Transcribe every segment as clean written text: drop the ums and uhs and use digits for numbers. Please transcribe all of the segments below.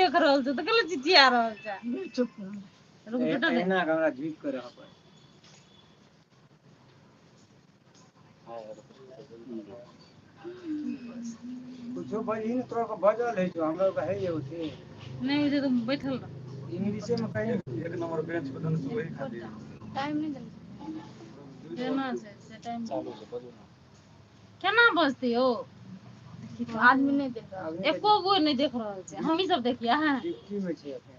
देख रहल छौ तऽ केला चिचिया रहल छै? चुप रुक, टूटऽ दे। एहिना कऽ हमरा झुकि कऽ रहऽ पड़त। कुछो बजही ने, तोरा के बजल होइ छौ, हमरा के होइए ओते। नहि होइ छै तऽ बैठल रह। इंग्लिशे मे कही। एक नंबर बेंच पर देने छै ओही खातिर। टाइम नहि देने। केना छै से टाइम? चालू छै, बजू ने। केना बजतै यौ? आदमी नहि देख रहल। एको गो नहि देख रहल छै, हमही सब देखियै। ड्यूटी मे छै एखन।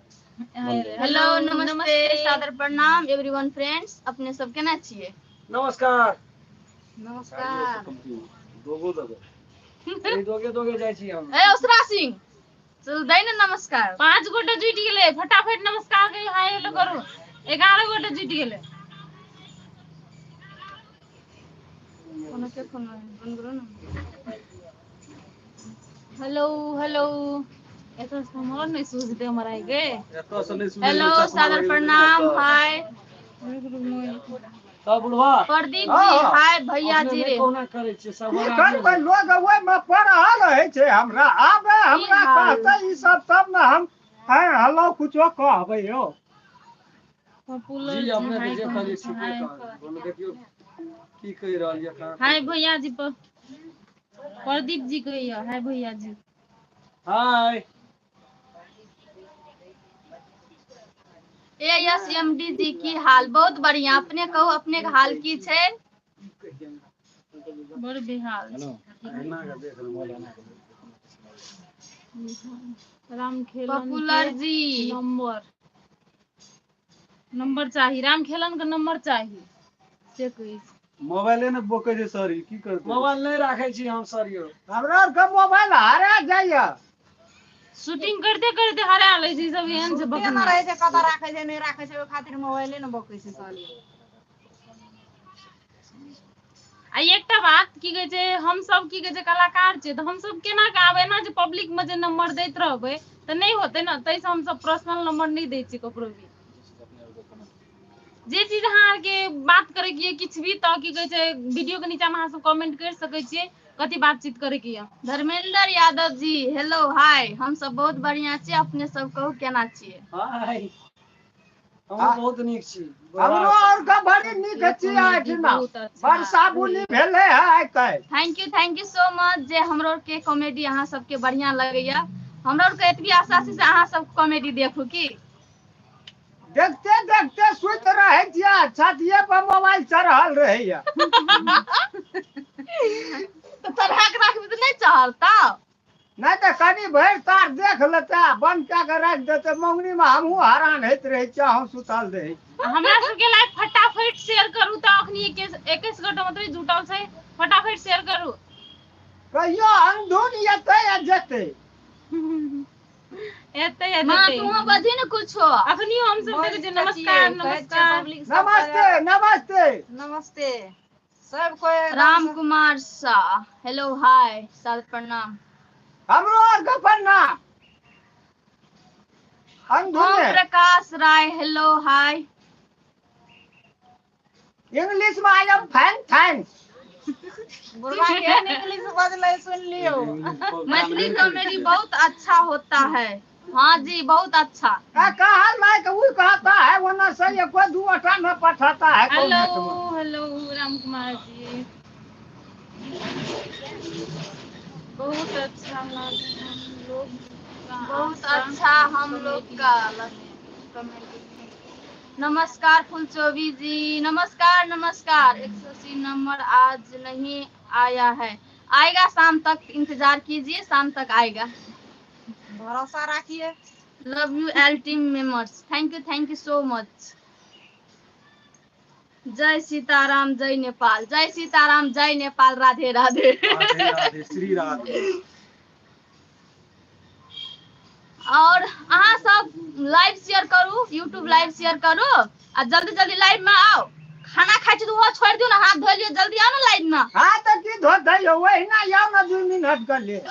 हेलो, नमस्ते, सादर प्रणाम एवरीवन फ्रेंड्स, अपने सब केना छियै? नमस्कार। नमस्कार। दोगो देबै। ई दोगे दोगे जाइ छी हम। ए उसरा सिंह, चल दै ने नमस्कार। 5 गोटे जुटि गेलै, फटाफट नमस्कार कहियौ, हाय हेलो करू। 11 गोटे जुटि गेलै। कोनो के फोन बंद करू ने। हेलो हेलो, एतऽ से हमर नहि सुझतै हमर आइ गे। एतऽ से नहि सुनै। हेलो, सादर प्रणाम, हाय। रुक रुक, मोबाइल। तब बुढ़वा। प्रदीप जी, हाय भैया अपने जी नहि रे। कहुना करै छियै सब। की करबै, लोग ओहिमे पढ़ल रहै छै, हमरा आबे हमरा हाल? कहतै ई सब तब ने हम हाय हेलो कुछो कहबै यौ। पॉपुलर जी, अपने के हाय जे कहै कहलियै छै, ठीके हाय। कहलियै। बोलू, देखियौ की कहि रहल यऽ कहाँ। हाय भैया जी, पर प्रदीप जी कहियो हाय भैया ji. Hi. A S M D ji, की हाल? बहुत बढ़िया, अपने कहू, अपने के हाल की छै? बड़ बेहाल छै। एहिना के देख ले। राम खेलन पॉपुलर के जी। नंबर, नंबर चाही, राम खेलन के नंबर चाही से कहै छै। मोबाइले ने बोकै छै सर, ई की करतै? मोबाइल नहि राखै छी हम सर यौ। हमरा आरके मोबाइल हरा जाइए। शूटिंग करते करते हरा लै छै सब, एहन छै। सुते बकना ने रहै छै, कतऽ राखै छै, नहि राखै छै, ओहि खातिर मोबाइले ने बकै छै सर। आ एकटा बात की कहै छै, हमसब की कहै छै, कलाकार छियै तऽ हमसब केना के आब एना जे पब्लिक मे जे नंबर दैत रहबै तऽ नहि होतै ने, ताहिसँ हमसब पर्सनल नंबर नहि दै छियै ककरो भी। जे चीज अहाँ आरके बात करैके यऽ किछु भी तऽ की कहै छै, वीडियो के नीचा मे अहाँ सब कमेंट करि सकै छियै, कथी बातचीत करैके यऽ। धर्मेंद्र यादव जी, हेलो, हाय, हम सब बहुत बढ़िया छियै, अपने सब कहू केना छियै? हाय, हमहूँ बहुत नीक छी। हमरो आरके बड़ी नीक छियै एहिठिना। बहुत अच्छा। वर्षा बुनी भेलै है आइ काल्हि। Thank you, thank you so much जे हमरो के कॉमेडी अहाँ सबके बढ़िया लगैया। हमरो के एतबी आशा छै से अहाँ सब कॉमेडी देखू की। देखते देखते सुति रहै छियै, छातिये पर मोबाइल चढ़ल रहैया। तऽ चढ़ा के राखबै तऽ नहि चढ़तौ। नहि तऽ कनि भरि तार देख लेतै आ बंद कए कऽ राखि देतै। मौगनीमे हमहूँ हरान होइत रहै छियै, अहूँ सुतल रहै छी। हमरा सबके लाइव फटाफट शेयर करू तऽ अखनी 21 गोटे मात्र जुटल छै, फटाफट शेयर करू। कहियो अंधुन एतै आ जेतै। एतै आ माँ, जेतै। तू बजही ने कुछो। अखनी हम सब देखै छियै। नमस्कार, नमस्कार। नमस्ते, नमस्ते। नमस्ते सब कोई एकदम राम कुमार शाह, हेलो, हाय, सादर प्रणाम। हमरो आरके प्रणाम। ओम अंधुने। प्रकाश राय, हेलो, हाय। इंग्लिश में I am fine, thanks. बुढ़वा केहन इंग्लिश बजलै, सुन लियौ। मैथिली कॉमेडी बहुत अच्छा होता है। हाँ जी, बहुत अच्छा। आ कहा लाइक वो कहता है, वरना सही है, कोई दू अटा न पठाता है हेलो कमेंट में। हेलो राम कुमार जी, बहुत अच्छा लगा हम लोग का। बहुत आपका अच्छा हम लोग कॉमेडी। का कॉमेडी। नमस्कार फुलचोबी जी, नमस्कार, नमस्कार। 180 नंबर आज नहीं आया है, आएगा शाम तक, इंतजार कीजिए, शाम तक आएगा। भरोसा राखिए। Love you all team members, thank you, thank you so much. जय सीताराम, जय नेपाल, जय सीताराम, जय नेपाल, राधे राधे। राधे राधे, श्री राधे। और अहाँ सब लाइव शेयर करू, यूट्यूब लाइव शेयर करू आ जल्दी जल्दी लाइव में आओ। खाना खाइ छी तऽ ओहो छोड़ि दियौ ने, हाथ धो लियौ, जल्दी आओ ने लाइव में। हाँ तऽ की धोतै यौ, ओहिना आउ ने 2 मिनट के लेल।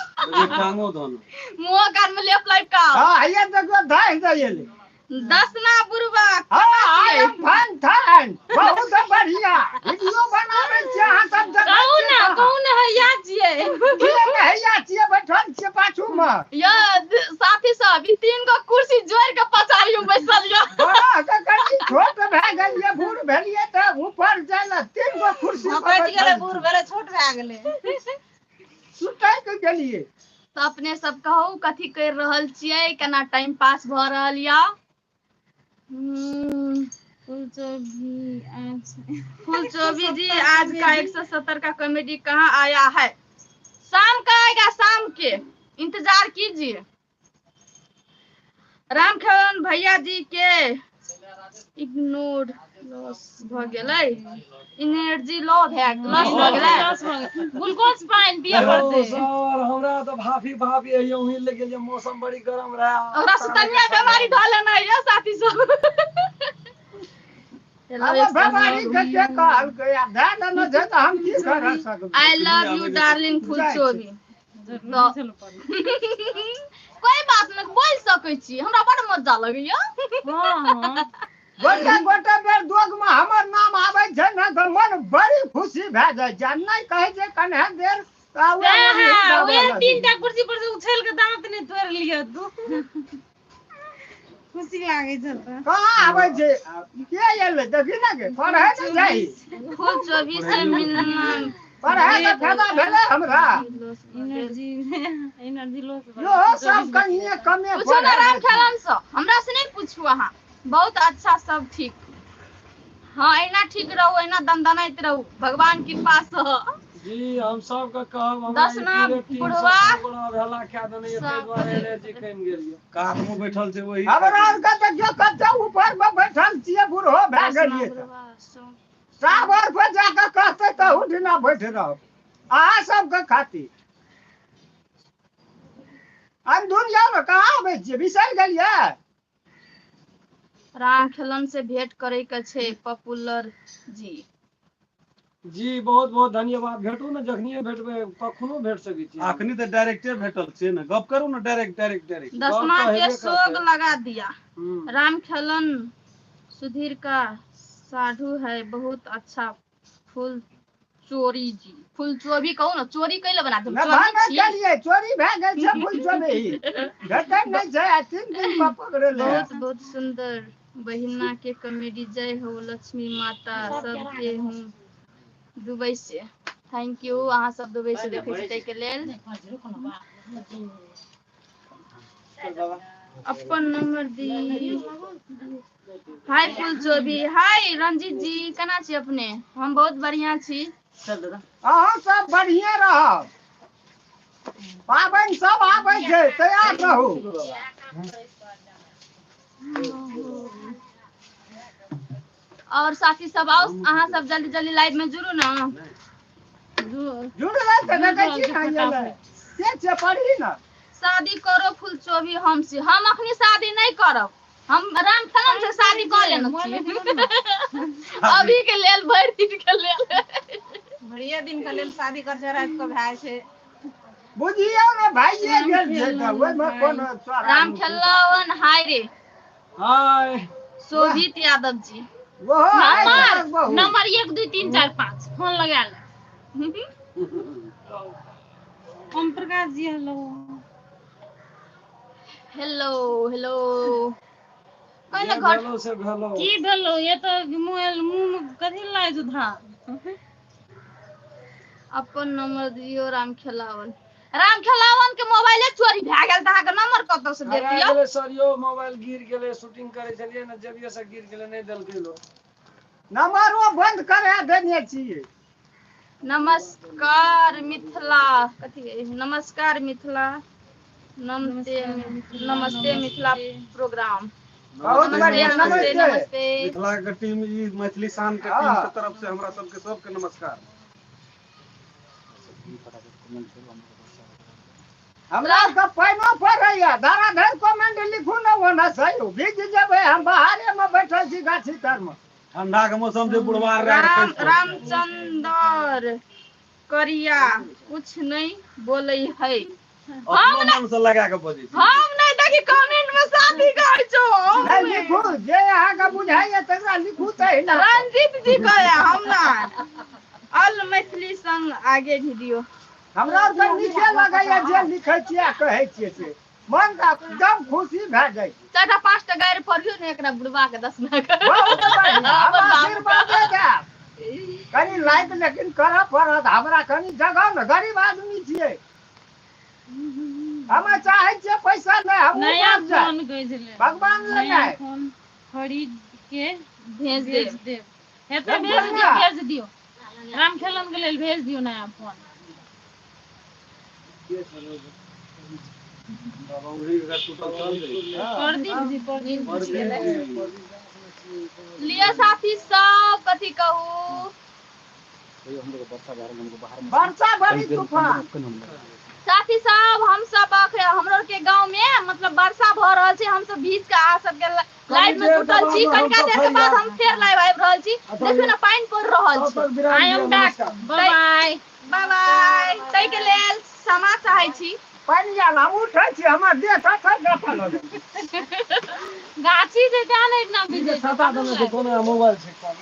टांगो धोनो। मुँह कान में लेप लाइव का आओ। हाँ, हैया देखियौ धाहि दै एलै। दसना बुढ़वा। हाँ, I am fine fine, बहुत बढ़िया वीडियो बनाबै छियै अहाँ सब देखै कहू छियै ने कहाँ? कहू ने, हैया छियै। के हैया छियै, बैठल छियै पाछू मे। यो साथी सब, ई तीन गो कुर्सी जोड़ के पचारी में बैसल यो। बड़ा के कनि छोट भए गेलियै, बूढ़ भेलियै तऽ ऊपर जाय लए तीन गो कुर्सी पर कटि गेलै, बैठल। बूढ़ भेलै, छोट भए गेलै। सुतैक गेलियै। तऽ अपने सब कहू, कथी कर रहल छियै, केना टाइम पास भऽ रहल यऽ? फूलचोभी आज फूल चौबी जी, आज का 170 का कॉमेडी कहाँ आया है? शाम का आएगा, शाम के इंतजार कीजिए। राम खेलन भैया जी के इग्नोर लॉस भ गेलै, एनर्जी लो भए लॉस भऽ गेलै। लॉस भऽ गेलै। ग्लूकोज पानि पियऽ हेलो पड़तै। सर, हमरा तऽ भाफी भाफी है, वहीं ले गेलियै, मौसम बड़ी गरम रहा। ओकरा सुतनिया बीमारी धऽ लेना है साथी सब। अब बीमारी के के कहलकै आ धए देने छै तऽ हम की कर सकबै? I love you darling फूल चोरी। जरूरी छल पढ़ना। कोई बात नहि, बोल सकै छी, हमरा बड़ मजा लगैया। हँ हँ। गोटे गोटे बेर दोगमे हमर नाम आबै छै ने तऽ मन बड़ी खुशी भए जाइ छै, आ नहि कहै छै कन्हे देर तऽ उएह सएह मन हिलकाबऽ उएह लगै। तीन टा कुर्सी पर से उछलि के दाँत नहि तोड़ि लिअ तू, खुशी लागै छै तऽ। कहाँ आबै छै? के एलै देखी ने, गे पढ़ै ने जाइ। फूल चोभी से मिलना पढ़ै के फायदा भेलै हमरा। एनर्जी एनर्जी लॉस भऽ यो गेल। सब कनिये कमे पूछू ने पढ़ै राम छै। खेलन से, हमरा से नहीं पूछू। अहाँ बहुत अच्छा, सब ठीक। हाँ, अहिना ठीक रहू, अहिना दनदनाइत रहू, भगवान कृपा से। जी, हम सबके कहब, हमरा ई दसना पूरे टीम बुढ़वा सब गोरा भेला कए देने ये, ताहि दुआरे एनर्जी कमि गेल ये। कात में बैठल छै वही। हमरा आरके देखियौ कते ऊपर मे बैठल छियै, बूढ़ो भए दसना गेलियै तऽ बुढ़वा सब। टावर पर जाकऽ कहतै तऽ उठना बैठ रहब अहाँ सबके खातिर। अंधुन जाउ ने, कहाँ आबै छियै, बिसरि गेलियै? राम खेलन से भेंट करे के छै पॉपुलर जी। जी, बहुत बहुत धन्यवाद। भेटू ने, जखनिये भेटबै, कखनो भेट सकै छी। अखनी तऽ डायरेक्टे भेटल छियै ने, गप करू ने डायरेक्ट डायरेक्ट डायरेक्ट। दसमा गप तऽ के हेबे शोक करतै। लगा दिया। हम्म। राम खेलन सुधीर का साधु है, बहुत अच्छा। फूल चोरी जी, फूल चोरी कहू ने, चोरी कैले बना देब? नहि चोरी भागे छियै। गेलियै, चोरी भए गेल छै, फूल चोरी भेटै नहि छै, आ 3 दिन पर पकड़ेलै। बहुत बहुत सुंदर बहिना के कॉमेडी, जय हो लक्ष्मी माता सबके। हूँ दुबई से, thank you, अहाँ सब दुबई से देखै छी ताहिके लेल। अपन नंबर दी। हाय फूल चोभी, हाय रंजीत जी, केना छी अपने? हम बहुत बढ़िया छी। अहाँ सब बढ़िए रहब। पाबनि सब आबै छै, तैयार रहू। और साथी सब आओ, अहाँ सब जल्दी जल्दी लाइव में जुड़ू ने। जुड़लै तऽ देखै छी ने, एलै के छै, पढ़ी ने। शादी करो फूल चोभी हम से। हम अखनी शादी नहीं करब, हम राम खेलन से शादी कऽ लेने छी अभी के लेल, भरि दिन के लेल। भरिये दिन के लेल शादी कर छै, राति के भए छै। बुझियौ ने, भाइये गेल छै तऽ ओहिमे कोन राम खेलवन हाय रे। हाय। शोभित यादव जी। ओहो आइ नंबर बहुत। नंबर 1 2 3 4 5, फोन लगा ले। Om Prakash ji, hello. Hello hello, जे कहने घर भेलौ से भेलौ। की भेलो? ये तऽ मोबाइल मुँह मे कथी लाय छौ धार? अपन नंबर दियौ राम खेलावन। राम खेलावन के मोबाइले चोरी भए गेल तऽ अहाँके नंबर कतऽ से हरा देतियौ? गेलै सर यौ, मोबाइल गिर गेलै, शूटिंग करै छलियै ने, जेबिये से गिर गेलै, नहि देलकै लोक। नंबरो बंद करा देने छियै। नमस्कार मिथिला, कथी नमस्कार मिथिला, नमस्ते नमस्ते मिथिला प्रोग्राम। बहुत नमस्ते बढ़िया। नमस्ते। नमस्ते। नमस्ते। मिथिला के टीम, ई मैथिली शान के टीम के तरफ से हमरा सबके सबके नमस्कार। हमरा आरके पानिओ पड़ैया धराधर, कमेंट लिखू ने, ओना सही भीज जेबै, हम बाहरे मे बैठल छी गाछी तर मे। ठंडा के मौसम छै, बुढ़वा राम रामचंद्र करिया कुछ नहीं बोलै है। अपनो मन से लगा के बजै छै। हम नहीं देखी कमेंट में शादी करै छौ। हम नहि लिखू, जे अहाँके बुझाइए तकरा लिखू तहिना। रंजीत जी कहले हम ना ऑल मैथिली संग आगे वीडियो। हमरा आरके नीके लगैए जे लिखै छियै आ कहै छियै से मन एकदम खुशी भए जाइ छै। चारिटा पाँचटा गारि पढ़ियौ ने एकरा बुढ़बा के 10 मिनट। बहुत बढ़िआँ, हम आशीर्वादे देब। कनि लाइक लेकिन करऽ पड़त हमरा, कनि जगह ने, गरीब आदमी छियै। हमे चाहै छियै पैसा नहि, हमहूँ नया बाप जाय। फोन कहै छलै। भगवान लग नया आय। फोन खरीद के भेज भेज देब। देब। हेतै भेज दियौ, भेज दियौ। राम खेलन के लेल भेज दियौ नया फोन। बाबा उड़ी अगर टूटल चल जाइ। प्रदीप जी, प्रदीप जी। लिअ साथी सब, कथी कहू। वर्षा बड़ी तूफान। साथी सब, हम सब हमरो के गांव में मतलब वर्षा भ रहल छै, हम सब भीज के अहाँ सबके लाइव में जुटल छी। कनिका देर के बाद हम फेर लाइव आबि रहल छी। देखियौ ने पानि पड़ि रहल तब छै। तक विराम I am दिअ, बैक। नमस्कार। बाय बाय। बाय बाय। ताहिके लेल क्षमा चाहै छी। पानि आयल, हम उठै छी, हमर देह थर थर काँपऽ लगल। गाछी छै तें ने इतना ई जे भिजै छै। छाता देने छै कोनो मोबाइल छै कोन।